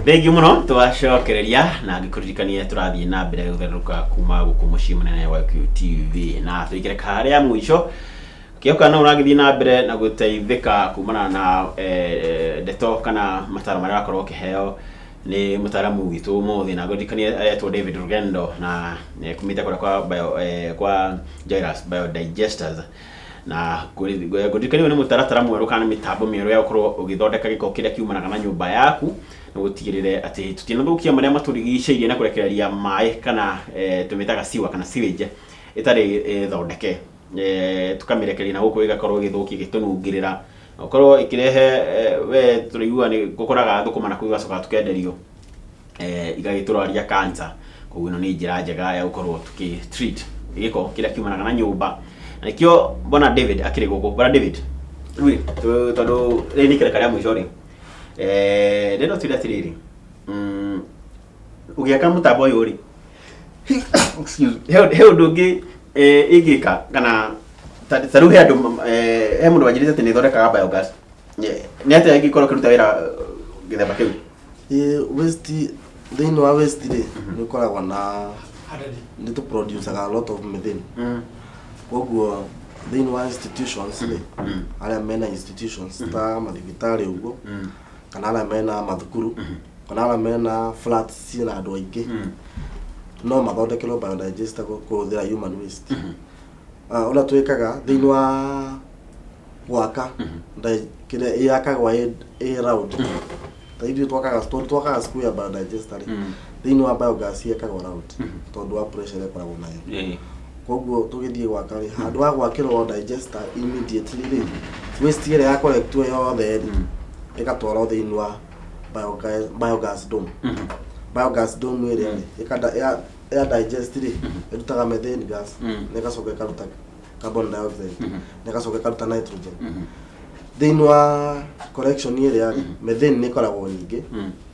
Thengiũ mũno, twacokereria na ngĩkũririkania tũrathiĩ na mbere gũtherũka kuma gũkũ mũciĩ mũnene wa QTV na tũikere karĩa mũico kĩoka no ũragĩthiĩ na mbere na gũteithĩka kumana na ndeto kana mataro marĩa ũrakorwo ũkĩheo nĩ mũtaaramu witũ ũmũthĩ. Na ngũririkanie aretwo David Rugendo na kumĩte kũrĩa kwa bio, kwa Jairus Biodigesters. Na ngũririkania ũyũ nĩ mũtaratara mwerũ kana nĩ mĩtambo mĩerũ ya gũkorwo ũgĩthondeka gĩko kĩrĩa kiumanaga na nyũmba yaku na gũtigĩrĩre atĩ tũtinathũkia marĩa matũrigicĩirie na kũrekereria maĩ kana tũmĩtaga sewer kana sewage ĩtarĩ thondeke, tũkamĩrekereria na gũkũ ĩgakorwo ĩgĩthũkia, ĩgĩtũnungĩrĩra na ũkorwo ĩkĩrehe we tũraigua nĩ gũkoraga thũkũma na kũu igacoka tũkenderio, igagĩtũrwaria cancer. Koguo ĩno nĩ njĩra njega ya gũkorwo tũkĩ treat gĩko kĩrĩa kiumanaga na nyũmba, na nĩkĩo bwana David akĩrĩ gũkũ. Bwana David, rĩu tondũ rĩrĩ nĩ ikereka rĩa mũico rĩ, ndĩrenda ũtwĩre atĩrĩrĩ, ũgĩaka mũtambo ũyũ rĩ, excuse me, he ũndũ ũngĩ ĩngĩka kana ta rĩu he andũ he mũndũ wanjĩrĩte atĩ nĩ ĩthondekaga biogas? Nĩ atĩa ĩngĩkorwo ĩkĩruta wĩra gĩthemba kĩu? Ĩ waste, thĩinĩ wa waste rĩ, nĩ ũkoragwo na nĩ tũ producaga a lot of methane. Koguo thĩinĩ wa institutions rĩ, arĩa mena institutions ta mathibitarĩ ũguo, kana arĩa mena mathukuru, kana arĩa mena flats ciĩna andũ aingĩ, no mathondekerwo biodigester kũhũthĩra human waste. Ah, ũrĩa twĩkaga thĩinĩ wa gwaka kĩrĩa ĩyakagwo ĩ round, ta ithuĩ twakaga, tondũ twakaga square biodigester rĩ, thĩinĩ wa biogas yekagwo round tondũ wa pressure ĩrĩa ĩkoragwo nayo. Koguo tũgĩthiĩ gwaka rĩ, handũ ha gwakĩrwo digester immediately rĩ, waste ĩrĩa ya collectwo yothe rĩ, ĩgatwarwo thĩinĩ wa biogas dome. Biogas dome ĩrĩa rĩ, ya digest rĩ, ĩrutaga methane gas, na ĩgacoka ĩkaruta carbon dioxide, na ĩgacoka ĩkaruta nitrogen. Thĩinĩ wa collection ĩrĩa rĩ, methane nĩ ĩkoragwo nyingĩ,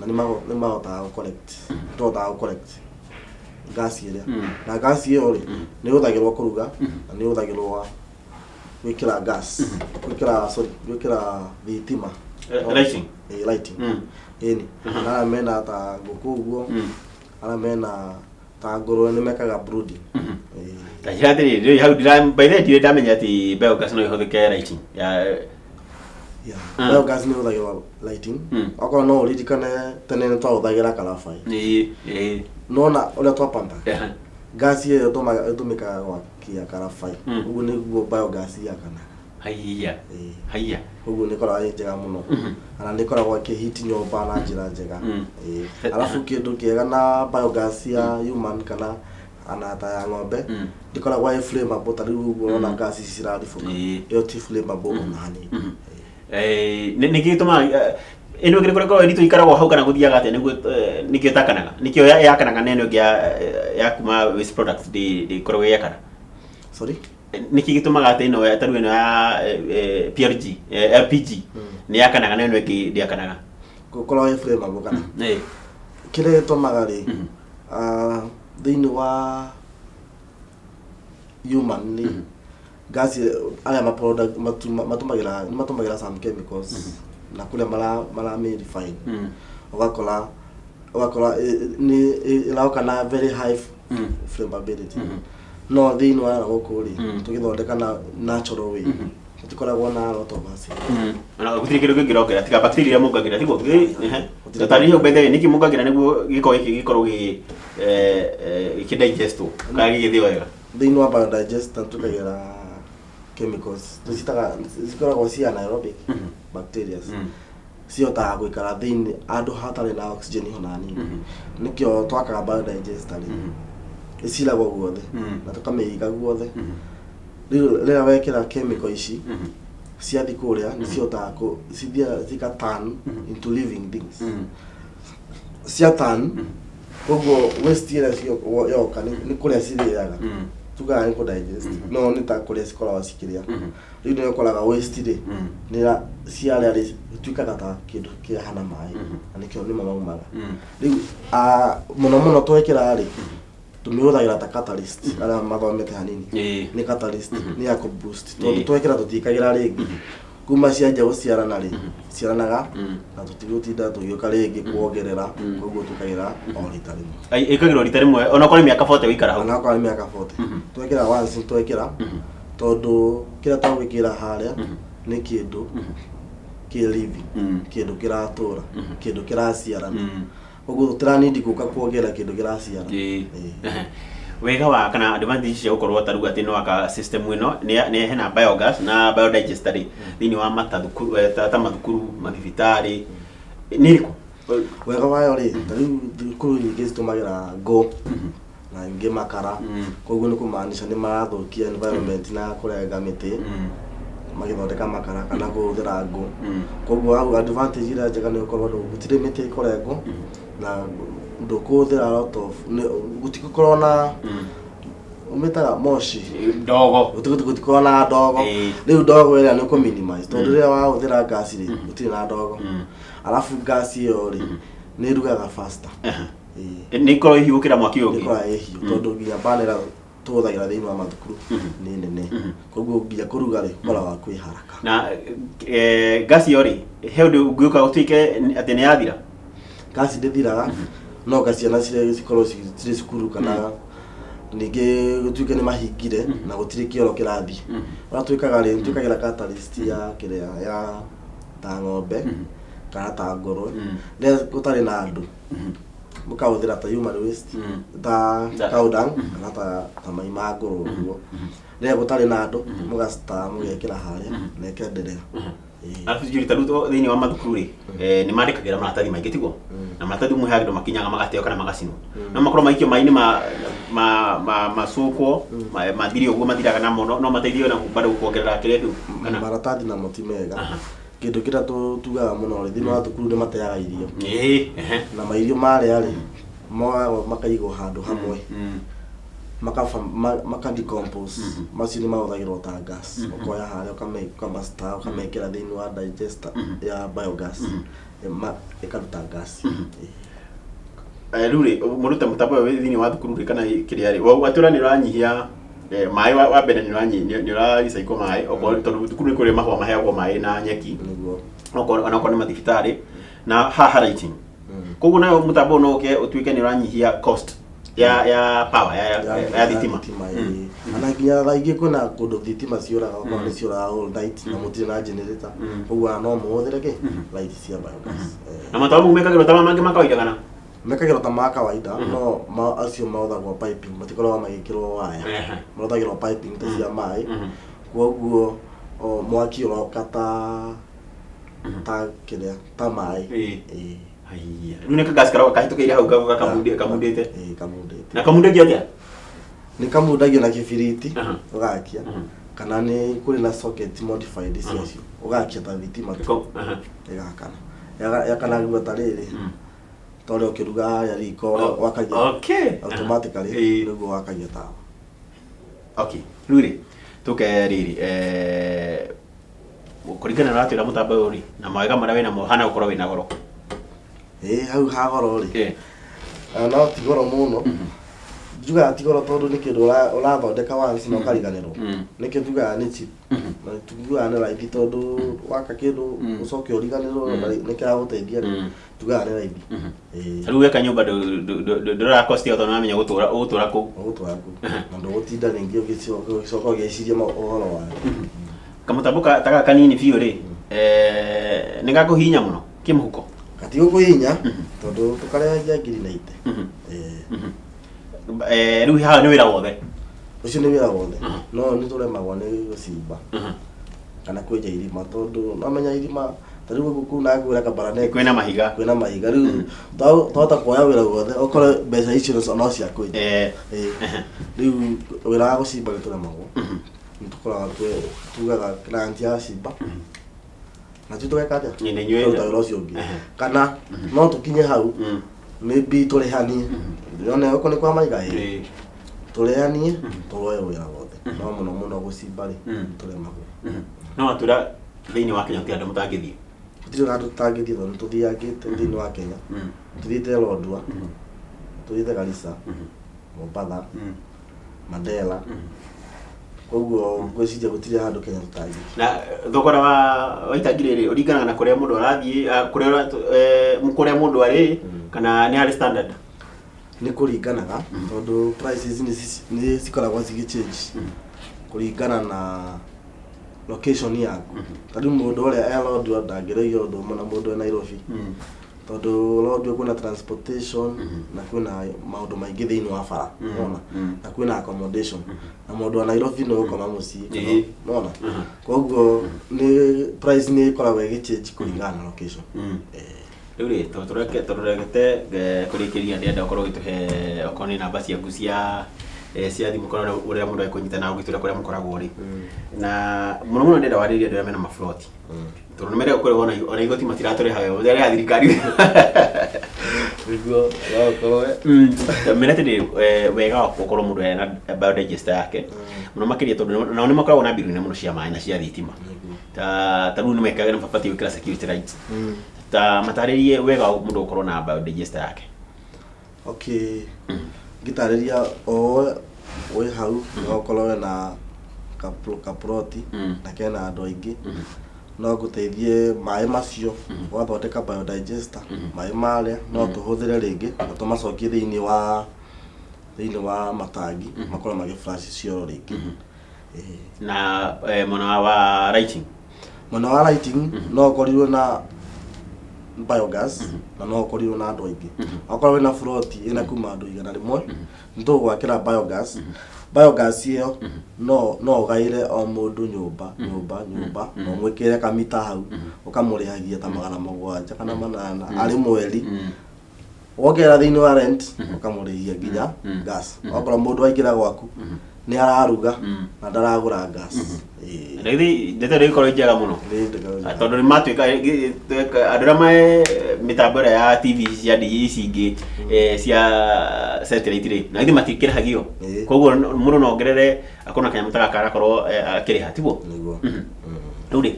na nĩ mahotaga gũ collect, tũhotaga gũ collect gas ĩrĩa. Na gas ĩyo rĩ, nĩ ĩhũthagĩrwo kũruga na nĩ ĩhũthagĩrwo gwĩkĩra gas, gwĩkĩra, sorry, gwĩkĩra thitima. Lighting. Lighting. Ĩni na arĩa mena ta ngũkũ ũguo, arĩa mena ta ngũrũwe, nĩ mekaga brooding. Kanjĩra atĩrĩrĩ, rĩu hau ndira, by the way, ndirĩ ndamenya atĩ biogas no ĩhũthĩke lighting ya. Biogas nĩ ĩhũthagĩrwo lighting. Okorwo no ũririkane tene nĩ twahũthagĩra karabai. ĩĩ ĩĩ Nona ũrĩa twapamba gas ĩyo ĩtũmĩkaga gwakia karabai. Ũguo nĩguo biogas yakanaga. Haiya. Ĩĩ. Haiya. Ũguo nĩ ĩkoragwo ĩ njega mũno, kana nĩ ĩkoragwo ĩkĩhiti nyũmba na njĩra njega. Ĩĩ. Arabu kĩndũ kĩega na biogas ya human kana ana ta ya ng'ombe, ndĩkoragwo ĩ flammable. Ta rĩu ũguo ũrona gas ici ciraribũka, ĩyo ti flammable ona hanini. Nĩ kĩ gĩtũmaga ĩno ĩngĩ kũrĩa ĩritũ ikaragwo hau, kana gũthiaga atĩa nĩguo nĩkĩo ĩtakanaga, nĩkĩo yakanaga na ĩno ĩngĩ ya kuma waste products ndĩkoragwo ĩgĩakana? Sorry? Nĩkĩ gĩtũmaga atĩ ĩno ta rĩu ĩno ya PRG, LPG nĩ yakanaga na ĩno ĩngĩ ndĩakanaga? Gũkorwo ĩ flammable kana kĩrĩa gĩtũmaga rĩ, thĩinĩ wa human rĩ, gas arĩa matũmagĩra, nĩ matũmagĩra some chemicals na kũrĩa maramĩ refine, ũgakora nĩ ĩroka na very high flammability. No thĩinĩ wa gũkũ rĩ, tũgĩthondeka na natural way, tũtikoragwo na lot of acid. Ona gũtirĩ kĩndũ kĩngĩrongerera tiga bacteria iria mũngagĩra, tiguo? Tarĩria hau mbere nĩkĩ mũngagĩra nĩguo gĩko gĩkĩ gĩkorwo gĩ gĩkĩ digestwo kana gĩgĩthĩo wega. Thĩinĩ wa biodigester tũkagĩra chemicals tũcitaga cikoragwo ci anaerobic bacteria, cihotaga gũikara thĩinĩ handũ hatarĩ na oxygen ona nini. Nĩkĩo twakaga biodigester rĩ, ĩciragwo guothe na tũkamĩiga guothe. Rĩu rĩrĩa wekĩra chemical ici ciathi kũrĩa, nĩ cihotaga cithiaga cika turn into living things. Cia turn ũguo, waste ĩrĩa yoka nĩ kũrĩa cirĩaga, tugaga nĩ kũ digest, no nĩ ta kũrĩa cikoragwo cikĩrĩa. Rĩu nĩ ũkoraga waste rĩ, nĩ ciarĩa rĩ, ituĩkaga ta kĩndũ kĩhana maĩ, na nĩkĩo nĩmo maumaga. Rĩu mũno mũno twekĩra rĩ, tũmĩhũthagĩra ta catalyst. Arĩa mathomete hanini, nĩ catalyst, nĩ ya kũ boost, tondũ twekĩra tũtiĩkagĩra rĩngĩ. Kuma cianjia gũciarana rĩ, ciaranaga na tũtigũtinda tũgĩũka rĩngĩ kuongerera, koguo tũkagĩra o rita rĩmwe. Ai, ĩkagĩrwo rita rĩmwe onokorwo nĩ mĩaka 40 gũikara hau. Onakorwo nĩ mĩaka 40, twekĩra once, twekĩra, tondũ kĩrĩa twagwĩkĩra harĩa nĩ kĩndũ kĩ living, kĩndũ kĩratũra, kĩndũ kĩraciarana, koguo tũtiranindi gũka kuongerera kĩndũ kĩraciara. Ĩĩ. Wega wa kana advantage cia gũkorwo ta rĩu atĩ nĩ waka system ĩno nĩ hena biogas na biodigester rĩ thĩinĩ wa matathukuru, ta mathukuru, mathibitarĩ, nĩ ĩrĩkũ? Wega wayo rĩ, ta rĩu thukuru nyingĩ citũmagĩra ngũ na ingĩ makara, koguo nĩ kũmaanisha nĩ marathũkia environment na kũrenga mĩtĩ magĩthondeka makara kana kũhũthĩra ngũ. Koguo hau advantage ĩrĩa njega nĩ gũkorwo gũtirĩ mĩtĩ ĩkũrengwo na ndũkũhũthĩra a lot of gũtigũkorwo na ũmĩtaga moshi. Ndogo. Gũtikorwo na ndogo. Rĩu ndogo ĩrĩa nĩ ũkũ-minimize, tondũ rĩrĩa wahũthĩra gas rĩ, gũtirĩ na ndogo. Arabu gas ĩyo rĩ, nĩ ĩrugaga faster. Ĩĩ. Nĩ ikorwo ĩhiũ gũkĩra mwaki ũyũ ũngĩ. Nĩ ĩkoragwo ĩ hiũ, tondũ nginya burner tũhũthagĩra thĩinĩ wa mathukuru nĩ nene, koguo nginya kũruga rĩ, gũkoragwo kwĩ haraka. Na gas ĩyo rĩ, he ũndũ ũngĩũka ũtuĩke atĩ nĩ yathira? Gas ndĩthiraga, no nga ciana cirĩ cikorwo cirĩ cukuru kana ningĩ gũtuĩke nĩ mahingire na gũtirĩ kĩoro kĩrathiĩ, ũrĩa twĩkaga rĩ, twĩkagĩra catalyst ya kĩrĩa ya ta ng'ombe kana ta ngũrwe. Rĩrĩa gũtarĩ na andũ, mũkahũthĩra ta human waste, ta cow dung kana ta mai ma ngũrwe ũguo. Rĩrĩa gũtarĩ na andũ, mũgacita, mũgekĩra harĩa na ĩkenderea. Ĩĩ. Arabu njuri ta rĩu thĩinĩ wa mathukuru rĩ, nĩ mandĩkagĩra maratathi maingĩ, tiguo? Na maratathi mwe he andũ makinyaga magateo kana magacinwo, no makorwo maikio maĩ-inĩ ma macukwo mathire ũguo mathiraga namo, no mateithie na bado kuongerera kĩrĩa kĩu kana? Maratathi namo ti mega. Kĩndũ kĩrĩa tugaga mũno rĩ, thĩinĩ wa thukuru nĩ mateaga irio. Ĩĩ, ehe. Na mairio marĩa rĩ, moyagwo makaigwo handũ hamwe, maka decompose. Macio nĩ mahũthagĩrwo ta gas. Ũkoya harĩa ũkamasta, ũkamekĩra thĩinĩ wa digester ya biogas, ĩkaruta gas. Ĩĩ. Rĩu rĩ, mũrute mũtambo ũyũ wĩ thĩinĩ wa thukuru rĩ, kana kĩrĩa rĩ, watwĩra nĩ ũranyihia maĩ, wa mbere nĩ ũra recycle maĩ, okorwo tondũ thukuru nĩ kũrĩ mahũa maheagwo maĩ na nyeki. Nĩguo. Okorwo onakorwo nĩ mathibitarĩ na haha lighting. Koguo nayo mũtambo ũyũ no ũke ũtuĩke nĩ ũranyihia cost ya power ya thitima. Ĩĩ. Ona nginya thaa ingĩ kwĩna kũndũ thitima ciũraga, okorwo nĩ ciũraga all night na mũtirĩ na generator, ũguo ona no mũhũthĩre kĩ light cia biogas. Na matawa mau mekagĩrwo ta mangĩ ma kawaida kana? Mekagĩrwo ta ma kawaida, no acio mahũthagwo piping, matikoragwo magĩkĩrwo waya. Mahũthagĩrwo piping ta cia maĩ, koguo o, mwaki ũroka ta kĩrĩa ta maĩ. Ĩĩ. Haiya, rĩu nĩ kagasi karoka kahĩtũkĩire hau kamundĩte. Ĩĩ, kamundĩte. Na kamundagio atĩa? Nĩ kamundagio na kĩbiriti, ũgakia, kana nĩ kũrĩ na socket modified ciacio, ũgakia ta thitima tu. Ĩgakana. Yakanagio ta rĩrĩ, ta ũrĩa ũkĩruga harĩa riko, ũrĩa wakagia automatically. Nĩguo wakagia tawa. Okay, rĩu rĩ, tũke rĩrĩ, kũringana na ũratwĩra mũtambo ũyũ rĩ na mawega marĩa wĩnamo, hana gũkorwo wĩna goro. Ĩĩ, hau ha goro rĩ, no ti goro mũno. Njugaga ti goro tondũ nĩ kĩndũ ũrathondeka once na ũkariganĩrwo. Nĩkĩo tugaga nĩ cheap na tugaga nĩ raithi, tondũ waka kĩndũ ũcoke ũriganĩrwo na nĩ kĩragũteithia rĩ, tugaga nĩ raithi. Ĩĩ. Rĩu weka nyũmba ndũrora cost ĩyo, tondũ nĩwamenya ũgũtũra kũu. Ũgũtwara kũu na ndũgũtinda rĩngĩ ũgĩcoka ũgĩciria ũhoro wayo. Kamũtambo ta gaka kanini biũ rĩ, nĩ gakũhihinya mũno kĩmũhuko? Gatigũkũhinya, tondũ tũkarĩhagia ngiri na ite. Ĩĩ. Rĩu haha nĩ wĩra wothe? Ũcio nĩ wĩra wothe, no nĩ tũremagwo nĩ gũcimba kana kwenja irima, tondũ nomenya irima ta rĩu gũkũ kũu na ngwĩra Kabarnet kwĩna mahiga. Kwĩna mahiga. Rĩu twahota kuoya wĩra guothe, ũkore mbeca icio no cia kwenja. Ĩĩ. Rĩu wĩra wa gũcimba nĩ tũremagwo, nĩ tũkoraga tugaga client ya cimba na tu tũgeka atĩa? Nĩ inyuĩ- Tũruta wĩra ũcio ũngĩ, kana no tũkinye hau, maybe tũrĩhanie. Ndĩrona gũkũ nĩ kwa maiga, ĩĩ. Tũrĩhanie, tũroe wĩra wothe, no mũno mũno gũcimba rĩ, tũremagwo. No watwĩra thĩinĩ wa Kenya gũtirĩ andũ mũtangĩthiĩ. Gũtirĩ handũ tũtangĩthiĩ, tondũ nĩ tũthiangĩte thĩinĩ wa Kenya. Tũthiĩte Lodwar, tũthiĩte Garissa, Mombatha, Mandera. Koguo ngwĩciria gũtirĩ handũ Kenya tũtangĩkinya. Na thogora wa itangi rĩrĩ ũringanaga na kũrĩa mũndũ arathiĩ, kũrĩa mũndũ arĩ, kana nĩ harĩ standard? Nĩ kũringanaga, tondũ prices nĩ cikoragwo cigĩchange kũringana na location yaku. Ta rĩu mũndũ ũrĩa e Lodwar ndangĩrĩhio ũndũ ũmwe na mũndũ e Nairobi, tondũ Lodwar kwĩna transportation na kwĩna maũndũ maingĩ thĩinĩ wa bara, nĩwona, na kwĩna accommodation, na mũndũ wa Nairobi nĩ gũkoma mũciĩ, nĩwona. Koguo nĩ price nĩ ĩkoragwo ĩgĩchange kũringana na location. Rĩu rĩ, tũrekete kũrĩkĩria, ndĩrenda ũkorwo ũgĩtũhe okorwo nĩ namba ciaku cia thimũ, korwo ũrĩa mũndũ ekũnyita na ũgĩtwĩra kũrĩa mũkoragwo rĩ. Na mũno mũno ndĩrenda warĩrie andũ arĩa mena maburoti, tondũ nĩ merega kũrĩhwo ona igoti matiratũrĩha wega, ũrĩa thirikari. Nĩguo no ũkorwo Mena atĩ nĩ wega wa gũkorwo mũndũ ena biodigester yake mũno makĩria, tondũ nao nĩ makoragwo na mbiru nene mũno cia maĩ na cia thitima. Ta rĩu nĩ mekaga, nĩ mabatiĩ gwĩkĩra security lights. Ta matarĩrie wega wa mũndũ gũkorwo na biodigester yake. Okay, ngĩtarĩria, o wĩ hau no ũkorwo wĩna kaploti na kena andũ aingĩ, no ngũteithie maĩ macio wathondeka biodigester. Maĩ marĩa no tũhũthĩre rĩngĩ na tũmacokie thĩinĩ wa matangi, makorwo magĩ flush cioro rĩngĩ. Na mwena wa lighting? Mwena wa lighting, no ũkorirwo na biogas na no ũkorirwo na andũ aingĩ. Okorwo wĩna ploti ĩna kuma andũ 100, nĩ tũgũgwakĩra biogas. Biogas ĩyo no ũgaĩre o mũndũ nyũmba nyũmba nyũmba, na ũmwĩkĩre kamita hau, ũkamũrĩhagia ta 700 kana 800 arĩ mweri. Wongerera thĩinĩ wa rent, ũkamũrĩhia nginya gas. Okorwo mũndũ aingĩra gwaku nĩ araruga na ndaragũra gas. Ĩĩ. Na githĩ ndeto ĩyo ĩkorwo njega mũno? Nĩ njega. Tondũ nĩ matuĩka andũ arĩa me mĩtambo ĩrĩa ya TV cia DG ici ingĩ, cia satellite rĩ, na githĩ matikĩrĩhagio? Ĩĩ. Koguo mũndũ no ongerere akorwo na kanyamũ ta gaka arakorwo akĩrĩha, tiguo? Nĩguo. Rĩu rĩ,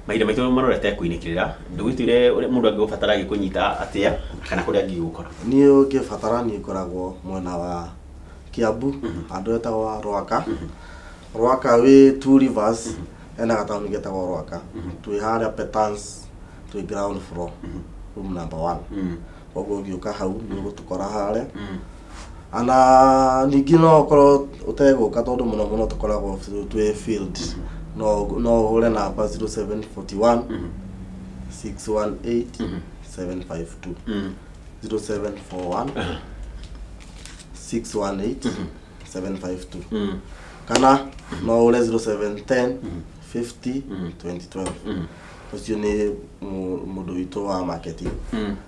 mahinda maitũ marorete kũinĩkĩrĩra, ndũgĩtwĩre ũrĩa mũndũ angĩgũbatara agĩkũnyita atĩa, kana kũrĩa angĩgũkora. Niĩ ũngĩbatara, niĩ ngoragwo mwena wa Kiambu, handũ hetagwo Rwaka. Rwaka wĩ Two Rivers, hena gataũni getagwo Rwaka. Twĩ harĩa Petans, twĩ ground floor, room number 1. Koguo ũngĩũka hau nĩ ũgũtũkora harĩa. Ana ningĩ no ũkorwo ũtegũka, tondũ mũno mũno tũkoragwo twĩ field, no ũhũre namba 0741 618 752. 0741 618 752, kana no ũre 0710 50 2012. Ũcio nĩ mũndũ witũ wa marketing.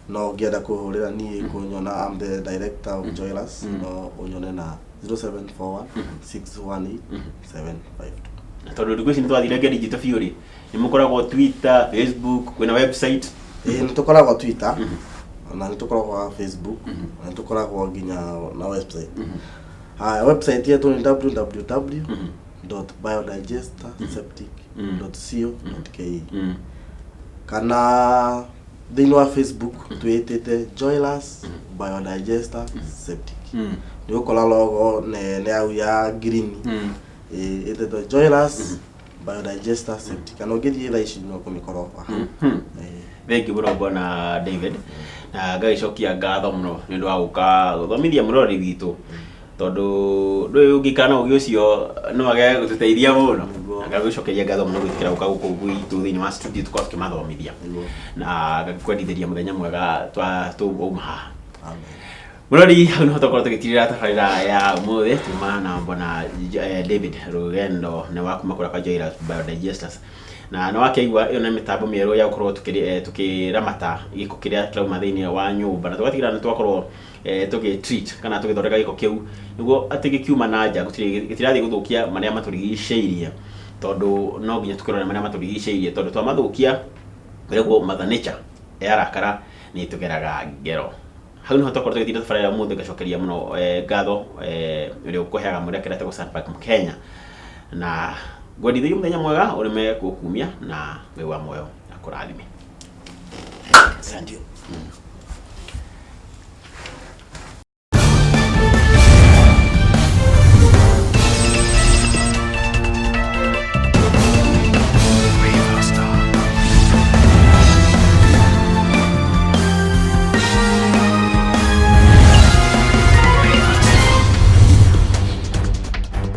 No ũngĩenda kũhũrĩra niĩ kũnyona, I'm the director of Joyless, no ũnyone na 0741 618 752. Tondũ thikũ ici nĩ twathire ngia digital biũ rĩ, nĩ mũkoragwo Twitter, Facebook, kwĩna website? Ĩĩ, nĩ tũkoragwo Twitter, na nĩ tũkoragwo Facebook, na nĩ tũkoragwo nginya na website. Haya, website yetu ni www.biodigesterSeptic.co.ke, kana thĩinĩ wa Facebook twĩtĩte Joyless Biodigester Septic. Nĩ ũkora logo nene hau ya green, ĩtĩtwo Joyless Biodigester Septic, kana ũngĩthiĩ thaa ici no kũmĩkora hau. Thengiũ mũno, bwana David, na ngagĩcokia ngatho mũno nĩ ũndũ wa gũka gũthomithia mũrori witũ, tondũ ndũĩ ũngĩikara na ũgĩ ũcio no age gũtũteithia mũno. Nĩguo. Na ngagũcokeria ngatho mũno gwĩtĩkĩra gũka gũkũ gwitũ thĩinĩ wa studio tũkorwo tũkĩmathomithia. Na ngakwendithĩria mũthenya mwega twa tũuma haha. Amen. Mũrori, hau nĩho tũkorwo tũgĩtirĩra tabarĩra ya ũmũthĩ. Tuma na bwana David Rugendo nĩ wa kuma kũrĩa kwa Joyless Biodigesters, na nĩ wakĩigua ĩyo nĩ mĩtambo mĩerũ ya gũkorwo tũkĩramata gĩko kĩrĩa kĩrauma thĩinĩ wa nyũmba, na tũgatigĩrĩra nĩ twakorwo tũgĩ treat kana tũgĩthondeka gĩko kĩu nĩguo atĩ gĩkiuma na nja gũtirĩ gĩtirathiĩ gũthũkia marĩa matũrigicĩirie, tondũ no nginya tũkĩrore marĩa matũrigicĩirie, tondũ twamathũkia kwĩragwo Mother Nature yarakara nĩ tũgeraga ngero. Hau niho twakorwo tũgĩtinda tabarĩra ya ũmũthĩ. Ngacokeria mũno ngatho ũrĩa ũkũheaga mwerekera etagwo Sunpark Kenya, na ngwendithĩrie mũthenya mwega ũrĩme gũkumia na Ngai wa muoyo akũrathime. Thank you.